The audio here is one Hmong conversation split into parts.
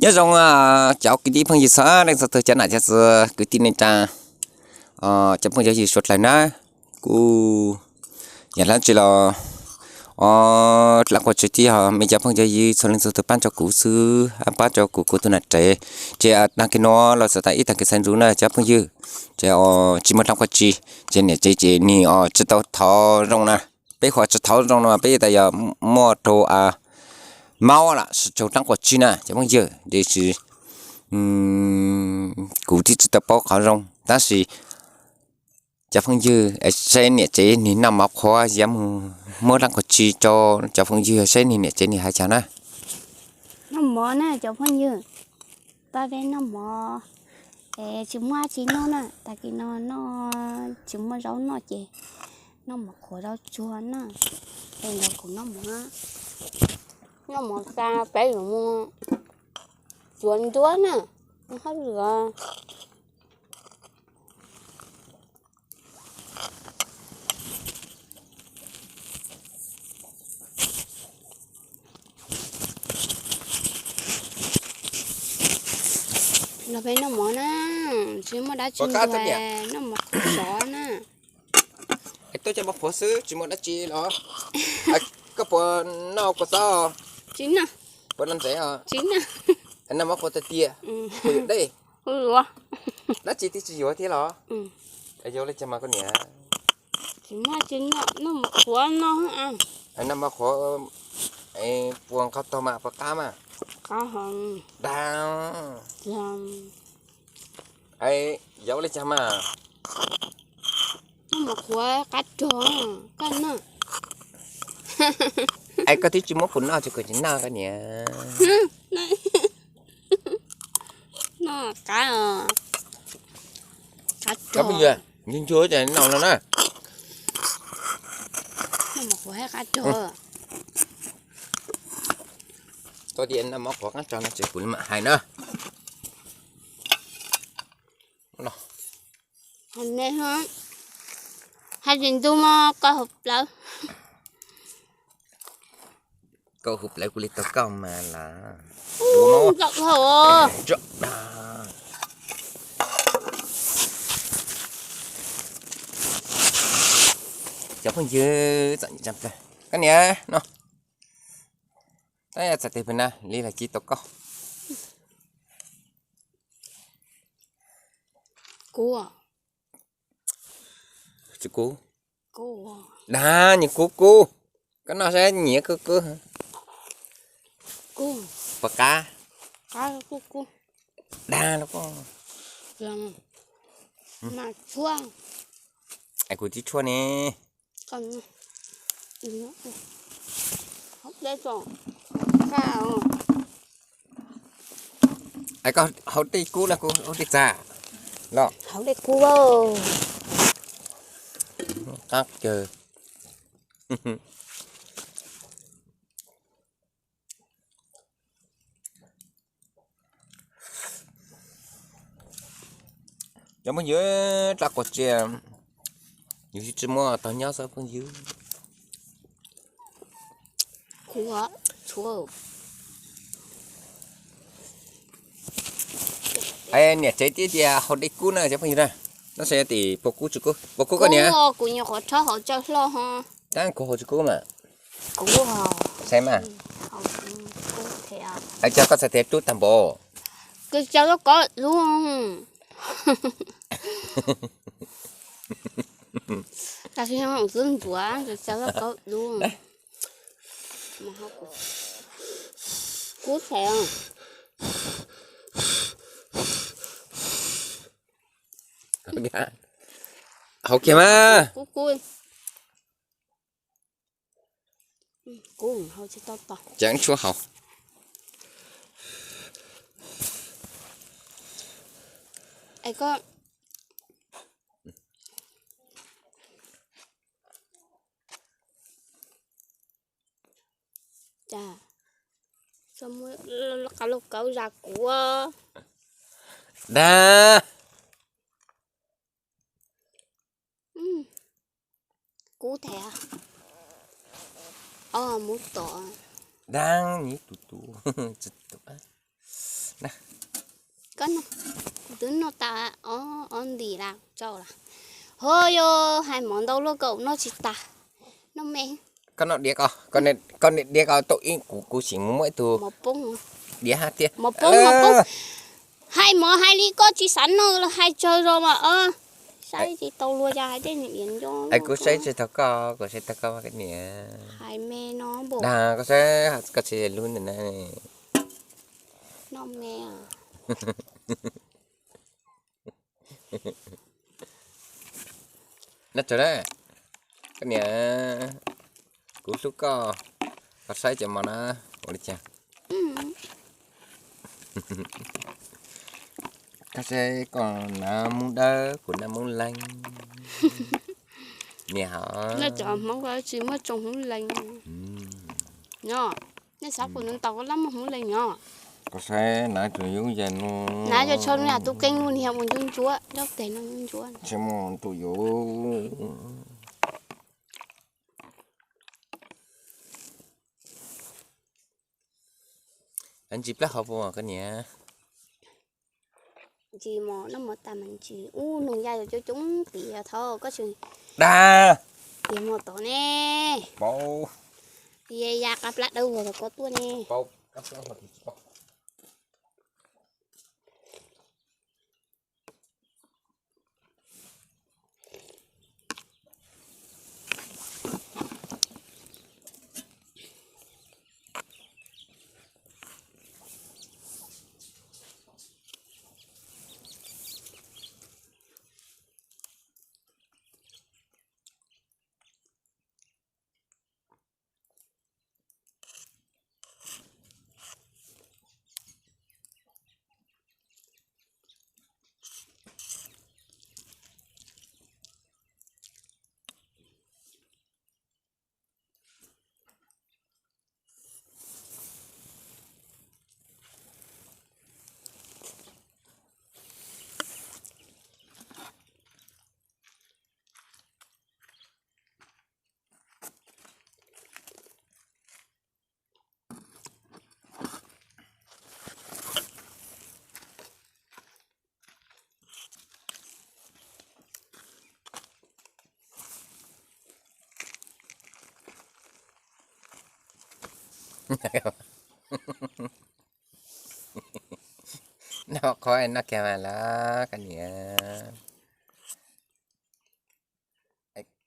Nyob zoo cov kwv tij phooj ywg txhua leej txhua tus, cov nam cov txwv, kwv tij neej tsa, cov phooj cov ywg suav dlawg na. Kuv yog dlaab tsi los dlaab quas tsi tib yog mej cov phooj cov ywg txhua leej txhua tus paab rua kuv xwb, paab rua kuv, kuv tug nam tsev. Ces taag kis nuav los txug taag ib taag kis xaiv ntxuv na cov phooj ywg. Ces tsi muaj dlaab quas tsi, ces niam tsev ces nwg tsi tau thov zoo na. Peb qhuas tsi thov zoo no mas peb tas yog muaj raug maub lam tsi raug dlaab quas tsi na cov phooj ywg. Tiam sis kuv tib tsi tau paub qhov zoo, tab sis cov phooj ywg saib niam tsev nwg noj mov qhuav yuav muab dlaab quas tsi rau cov phooj ywg saib nwg niam tsev nwg hais cas na. Noj mov na cov phooj ywg, pab peb noj mov es tsis muaj dab tsi noj na, taag kis no noj tsis muaj zaub noj ces noj mov qhuav zaub tsuag na. Es nrog kuv noj mov, noj mov tas peb yuav mus cuav nruab na, hab lwm Los peb noj mov na, tsis muaj dab tsi ntxuag, noj mov qhuav sov na. Tuaj coj mov qhuav xwb tsis muaj dab tsi los? Koj puas noj kua txob? Tsis noj. Puas noj ntxeev os? Tsis noj. Noj mov qhuav tiag tiag, puas yuav dej? Dab tsi twb tsis yuav thiab los? Yuav li cas mas koj niam? Tsis muaj tsis noj, noj mov qhuav no. Noj mov qhuav puas nqos taug mas puas qab mas? Qab. Dag. Yuav li cas mas? Noj mov qhuav qab rog, koj noj. Es koj twb tsis muab kuv noj ces kuv tsis noj koj niam. Noj qab, qab rog. Nchuav nchuav ces noj no na. Noj mov qhuav qab rog. Tau tias noj mov qhuav qab rog no ces kuv mam hais na. Hais tsis ntuj mog, koj hu plawv. Koj hu plawv kuv li tau koj mas las. Cov phooj ywg, koj niam no, tab txhais tes pem na li lawm ci tau koj. Kuv, tsis kuv. Dag, nyiam kuv kuv. Koj noj saib nyiam kuv kuv. Puas qab? Dag los. Es kuv tib tshuaj ne. Es koj haus dej kub los kuv haus dej txag los? Haus dej kub. Qab kawg. Cov phooj ywg, dlaab quas tsi yus tsis muaj tog nyob xwb phooj ywg. Niam tsev tib tias haus dej kub na cov phooj ywg na. No saib tias puas kub tsis kub, puas kub koj niam? Kuv nyuam qhuav rhaub hauv tsawg hlo ho. Tab kuv haus tsis kub mas. Saib mas. Cov koj txhais tes rub tag npaum. Kws tsaws lub koj dub. Tam sim no xwb ntxuav kws tsaws lub koj dub. Kub tshais. Haus kiag mas. Kub, kub. Kub haus tsis tau tos. Ceev tshuaj haus. Es koj Cas, txhob muab qab lauj kaub zas kuv. Dag. Kub thiab. Os, muab tom. Dag, nyiam tus tus, tsis tus. Koj noj, kuv twb noj tas ob ntim las tsau las. Ho yo, hais mov ntau luaj koj noj tsis tas. Noj me. Koj noj diav ko, koj niam diav ko tau ib kuv kuv sim mus muab ib tug mov poob, diav hab tiag. Mov poob, mov poob. Hais mov hais li koj tsis xav noj los hais tsawg zaus mas os. Saib tsis tau luag cas hais tej niam diav nco. Kuv saib tsis tau koj, kuv saib tau koj koj niam. Hais me no npaum. Dag koj saib, koj tsis lub ntawm na. Noj me. Noj tsawg na, koj niam, kuv hlub koj, koj saib cov mov na, ua li cas? Koj saib koj na, Moob Dawb, kuv na Moob Leeg. Niam hov. Noj cov Hmoob ko tsis muaj tsoom Hmoob Leeg. Nyob, nej xav kuv ntaus koj lab muaj Hmoob Leeg nyob. Koj saib na, tus yub yas no. Na cov tsho no yam tus keeb lug niag ua ntsuab ntsuab, nrog tes no ntsuab ntsuab. Tsis muaj tus yub. Ntsis plab hov puas koj niam? Ntsis mov noj mov tas mas ntsis ub noog ya yuav coob coob tias thov koj tsis dag tias mov tod ne. Paub. Tias ya qab plab dawb vog los koj tuaj ne. Paub. Noj qhov noj kiag mas lawm koj niam.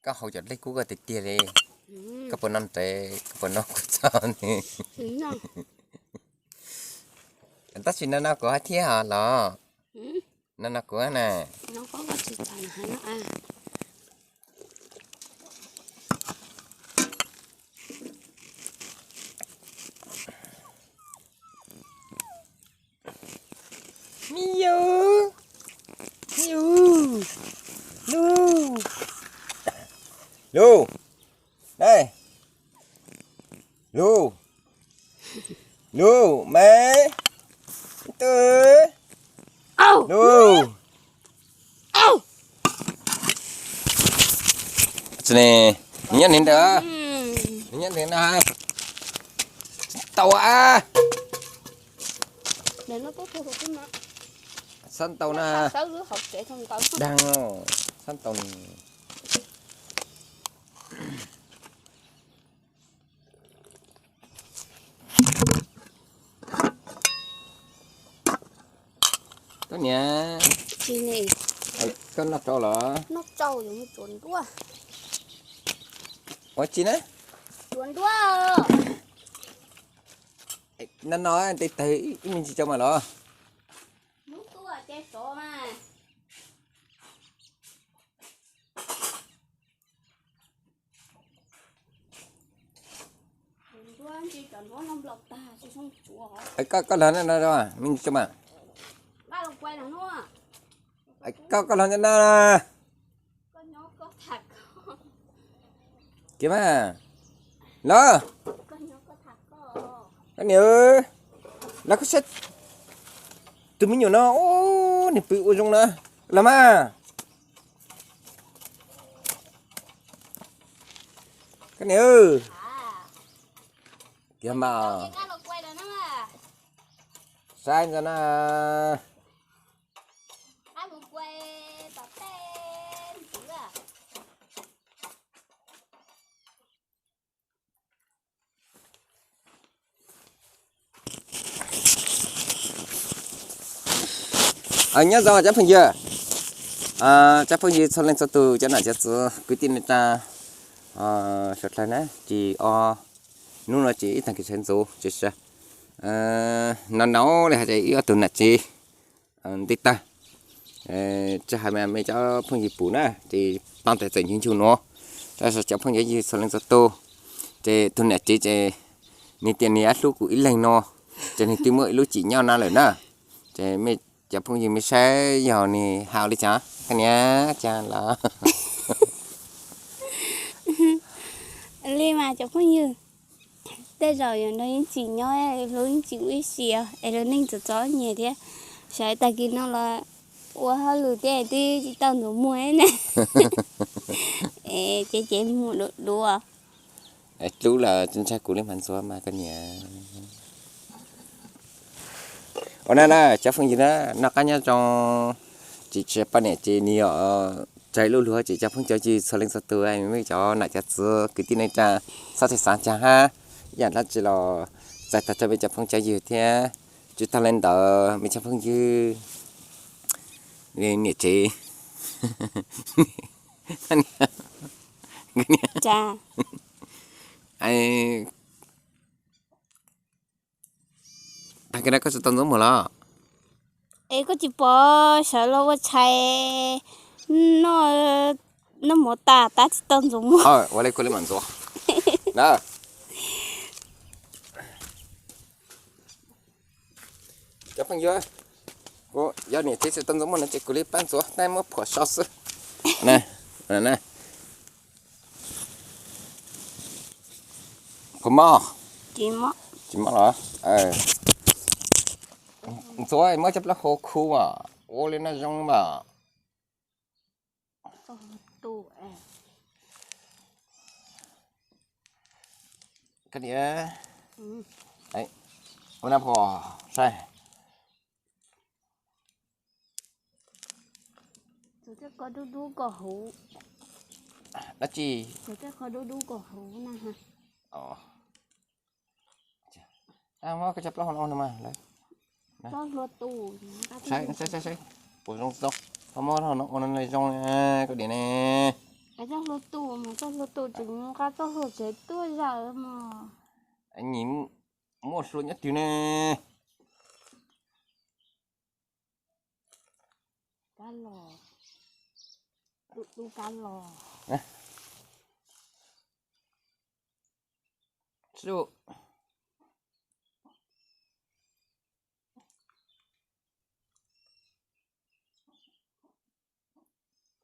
Koj haus cov dej kub koj tiag tiag li. Koj puas noj ntev, koj puas noj kuv txog ni? Tab sis no no kuv hab thiab os los. No no kuv na. Mi yu, mi yu, lu, lu, dej, lu, lu, me, tw, lu. Nyob li ntawd, nyob li no, tau a. Xab ntau na, dag, xab ntau ni. Koj niam, koj noj tsau los? Noj tsau yuav mus tsuav nruab. Ua tsi na? Tsuav nruab. No no, nte tawg ib me ntsis tsau mas los. Hnub tuaj ces sov mas. Koj, koj los no no, me ntsis tsau mas. Koj, koj los no no. Kiag mas. Los. Koj niam, los koj saib tus me nyuam no, ub, nws pw ua zoo na. Los mas. Koj niam, kiag mas. Saib ntxov na. Nyob zoo cov phooj ywg, cov phooj ywg txhua leej txhua tus, cov nam cov txwv kwv tij neej tsa suav dlawg na, ces o, hnub no ces ib tag kis sawv ntxuv ces no no li hais tias ib ob tug nam tsev nti tawg, tsis hais mas mej cov phooj ywg pum na, ces tau ntawd txawm ncu ncu nuav, tab sis cov phooj ywg txhua leej txhua tus, ces tus nam tsev ces nws tias nws yuav hlub kuv ib leeg no, ces nws twb muaj ib lub cim nyob na lawm na, ces mej cov phooj ywg mej saib yog nws hais li cas koj niam cas los. Li mas cov phooj ywg, tej zaum yog nrog yeej tsim nyob, hlub yeej tsim ua ib si, es lub neej txom txom nyem thiab, sawv tag kis no los ua hauj lwm thiab twb tsis tau ntxuav muag na. Es cev cev muag duav duav. Hlub los tsis ntshai kuv li mas ntxuav mas koj niam. Ua na na cov phooj ywg na, noj qab nyob zoo, tsis tsis poj niam ces nws yog tsawg lub luag ces cov phooj cov ywg txhua leej txhua tus, mej cov nam cov txwv kwv tij neej tsa txhob txhawj xav tag hab, ib yam dab tsi los txais tag rau mej cov phooj cov ywg thiab, tsis tag li ntawd mej cov phooj ywg niam tsev, tag kis no koj tsis tau ntxuav muag los? Es koj tsis pom sawv los ua tshais noj, noj mov tas tab tsis tau ntxuav muag. Ua li kuv li mam ntxuav na. Cov phooj ywg, kuv yog niam tsev tsis tau ntxuav muag no ces kuv li pab ntxuav, tab muab phuam so xwb. Kuv mob, tsis mob los? Ntxuav muab cov plaub hau khu as, ua li no zoo mas. Koj niam, ua na pom saib. Dab tsi? Muab koj cov plaub hau no ua no mas. Saib, saib, saib, puas zoo tsis zoo. Ho muab hau no ua no zoo koj niam ne. Nyias muaj hlua nyob twg ne.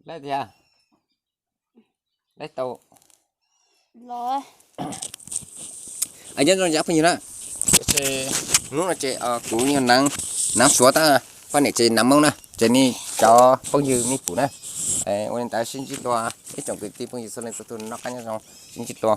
Laib tiag, laib tau. Nyob zoo cov phooj ywg na, hnub no ces kuv yog Naav, Naav Suav tab, poj niam ces Naav Moob na, ces nej cov phooj ywg nej pum na. Ua li ntawd sib ntsib dua, ib tsoom kwv tij phooj ywg txhua leej txhua tus noj qab nyob zoo, sib ntsib dua.